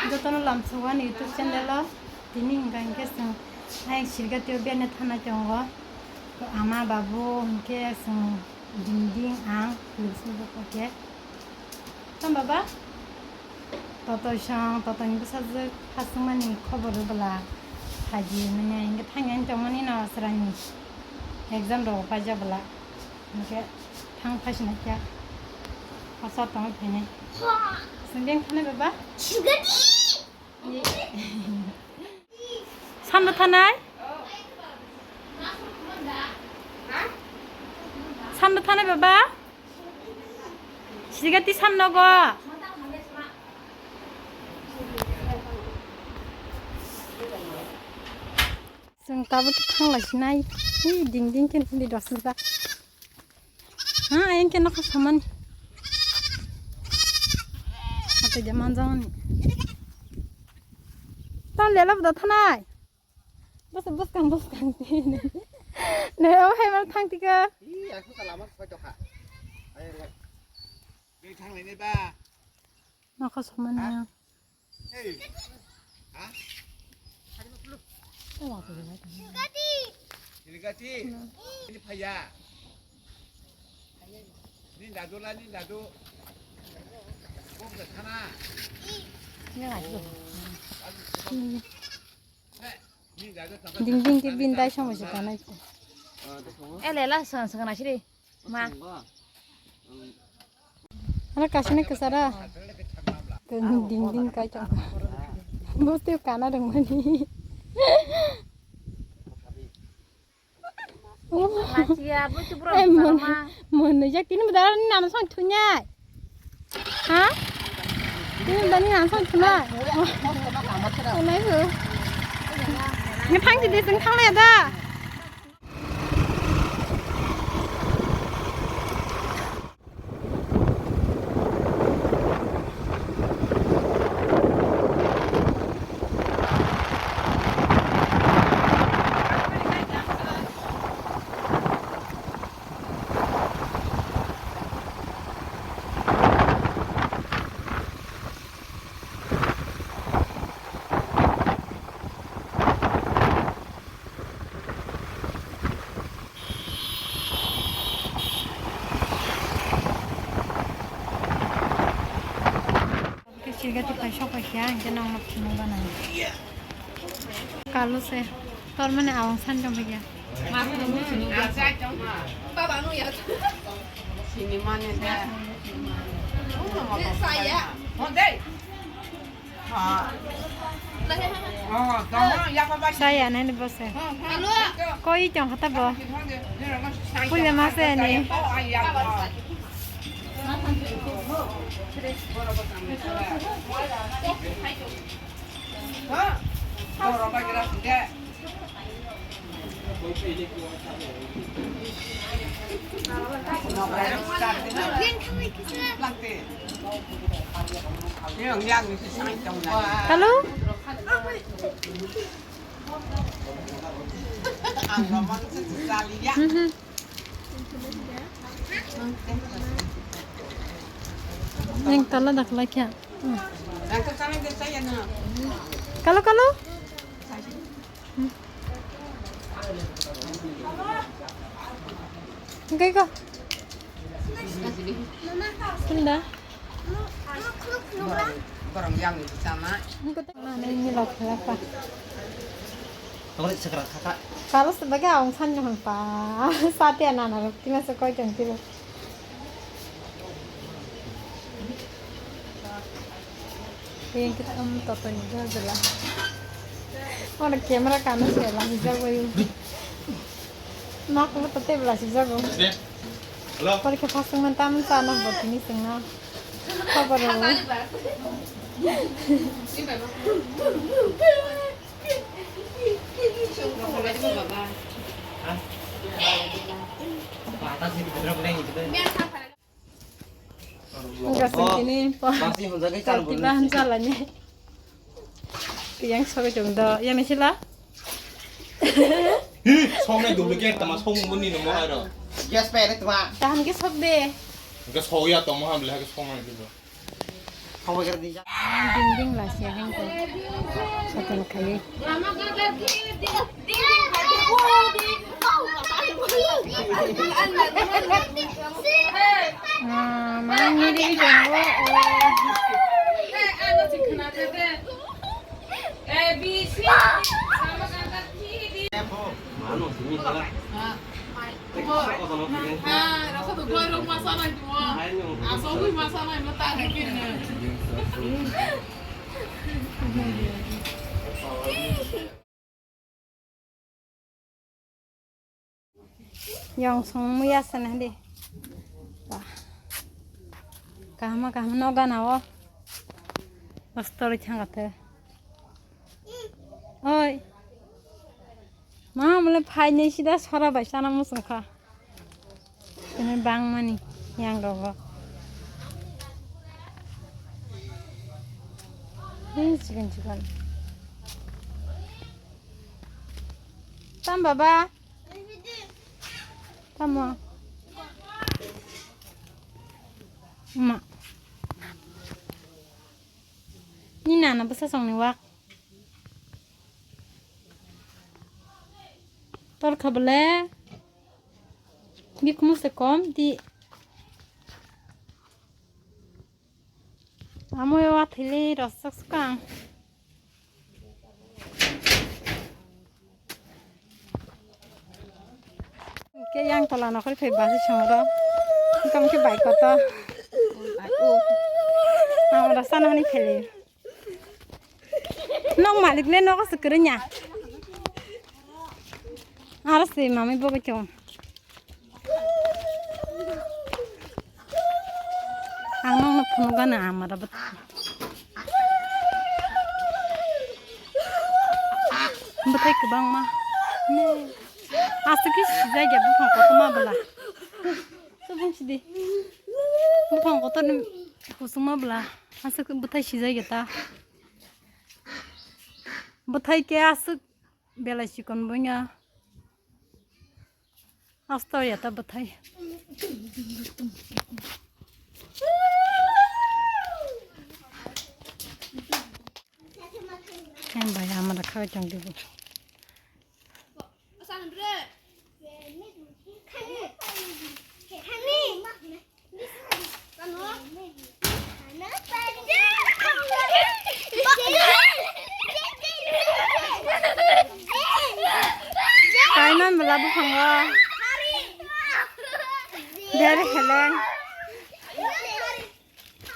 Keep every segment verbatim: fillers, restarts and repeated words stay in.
Jotono lamsok ani YouTube channel o tini hwnkha hinkhe chwng ayang Sirgati o biyani thanai tongo. Ama babu hinkhe chwng ding ding ang lusu buko khe. Tam baba? Totoi song, totoi ni bwsajwk hachwkmani khobor rwbwla phaidi hwnwi hinkhe thangya tongmani no chwraini exam rok paijak bwla. Hinkhe thang phaisinai khe hachal tongwi phainai. Chwng beng thanai baba? Sando thanai? Sando thanai baba? Sirgati san nogo. Chwng tabuk khe thanglai sinai. Hi ding ding khe nini dosni ba. Ha, ayang khe nokha samani. Ate de manjani. Ta lela bda thanai. Bus bus kang bus kang. Ne o hai mal thang tika. Ih, aku tak lama kau coba. Ayo, ayo. Ini thang ini ba. Nokha samani. Hah? Hei. Hah? Sirgati. Ini paya. Ini dadu lah, ini dadu. Kok ke sana? Ding ding ke bindai sama si tanai. Ele lah sang sang nasi deh. Ma. Ano kasini kesara. Ding ding kai chong. Bosti kana dong mani. Lachiya, bosti pura. Mon jak tini bedar ni nana sang thunyai. Ha? Tini bedar ni nana sang thunyai. Nai bu. Ni phang di sing thang le da. Sirgati pai sok pai kha, hingke nokno phunuk gana. Kalu se, tor mane awang san tong kha. Sini mane da. Saya. Saya nani bose. Koi tong kha ta bo. Puila ma se ni. Hello? Mhm. Yang tala dak laikya. Kalu, kalu. Engkai ko. Sunda. Borong yang itu sama. Engko tak mana ini lok lapa. Tongri sekerat kakak. Kalau sebagai awang san nyohon pa. Sate anak anak rok tina sekoi jeng tiro. Yang kita em toto ni jajala. Ono camera kana se la hijak bayu. Nok lo tote bela hijak go. Hello. Porikha phasung man tam sa no botini sing no. Khobor lo. Gasing kini po. Basi honjak khe chal. Tiba hansa lani. Yang sobi chung do. Yang ni sila. Hi, songnai duplicate tama song muni no mo aro. Gas pe re tuma. Taham ke sok de. Gas ho ya tama ham le ke song nai dilo. Ding ding la sia heng ko. Satin khai. Ah, ma ni ri jong wo. A B C. Yang song muya sana di. Wah. Kahama kahama no gana o. Pastor thang kate. Oi. Ma mole phai ni sida sora bai sana musung kha. Ini bang mani yang rogo. Ini chicken chicken. Tam baba. Tamo. Ma. Ni nana bwsa songni wak. Tor khabale. Bikhumu se kom di. Amo yo athili rosak sukang. Ke yang tola nokol phai basi songro. Kam ke bai koto. Ang rasa nani pheli. Nok malik le nok asuk kerenya. Aras de mami bogo chong. Ang nokno phunukgana amara bwthai. Bwthai kwbangma. Aswk khe sijak ya buphang kotorma bwla. Subung sidi. Buphang kotorni kusuma bwla. Aswk bwthai sijak ya ta. Bwthai khe aswk belai chikon bwnya. Asto ya ta bwthai. Yang bai amara khawi tong dibu. Kaiman bela buphango. Dari heleng.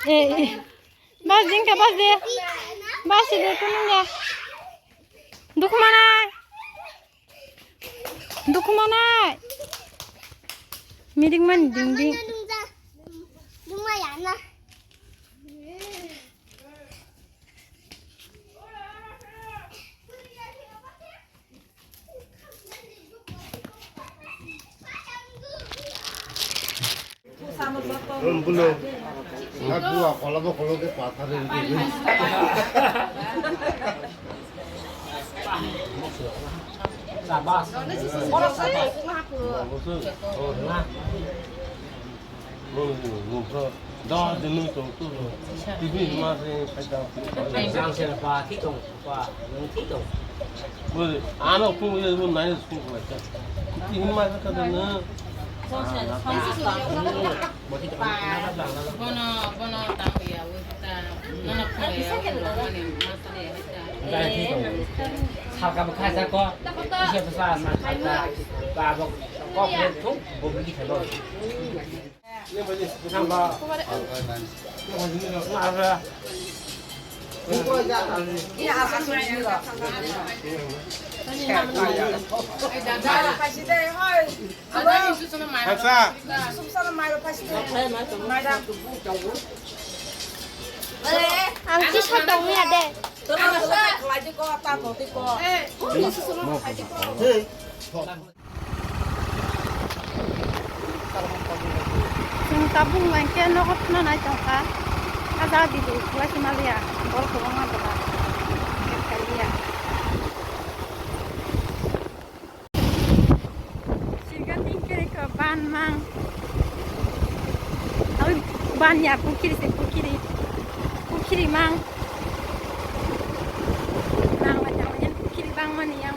Eh, eh. Bas jingka bas de. Bas de kunung ya. Dukmanai. Dukmanai. Mirik man ding ding. Bulo. Aku akola bo kolo ke pathar ini. Ano pung ye mo nai sung ko ta. Ini ma ka ta na. Bono, bono tang ya, uta. Nono pung ya, uta, mani, masale, uta. Salka bwkha sa ko. Ise bwsa sa ka. Ba bo ko ko thung bo bi khe lo. Ang kisa tongya de. Chwng tabuk hwnkhe nogo thwna nai tongkha. A jaga video khwlai se maliya, bol kwbangma bwla. Khailiya. Sigan din kiri ko ban mang. Awi ban ya pukiri se pukiri. Mang. Mang bai tang bai pukhiri bang mani yang.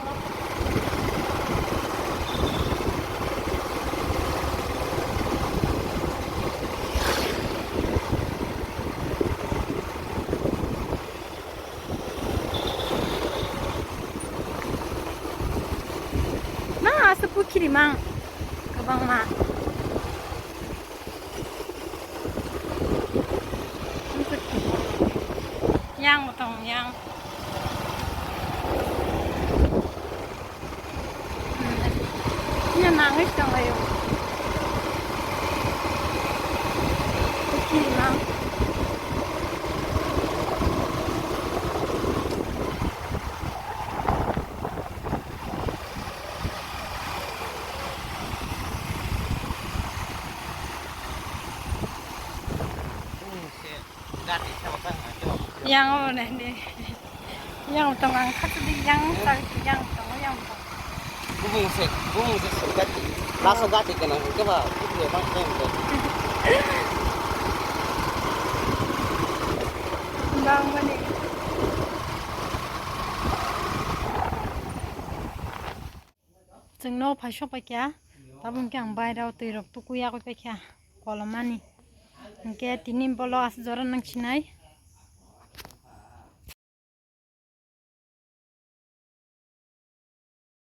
Ma, asa pukhiri mang. Kabang ma. Yang botong yang. Nya nangis dong ayo. Pukhiri mang. Yang o ne ni. Yang tong ang khat di yang sa yang tong yang tong. Bumung se, bumung se sugati. Laso gati kana ke ba, itu ya bang keng ke. Bang mani. Chwngno phai sok pai kha. Tabuk khe ang bairao twi rok tukui yakui pai kha. Kolomani. Hingke tini bolo aswk jora nang sinai.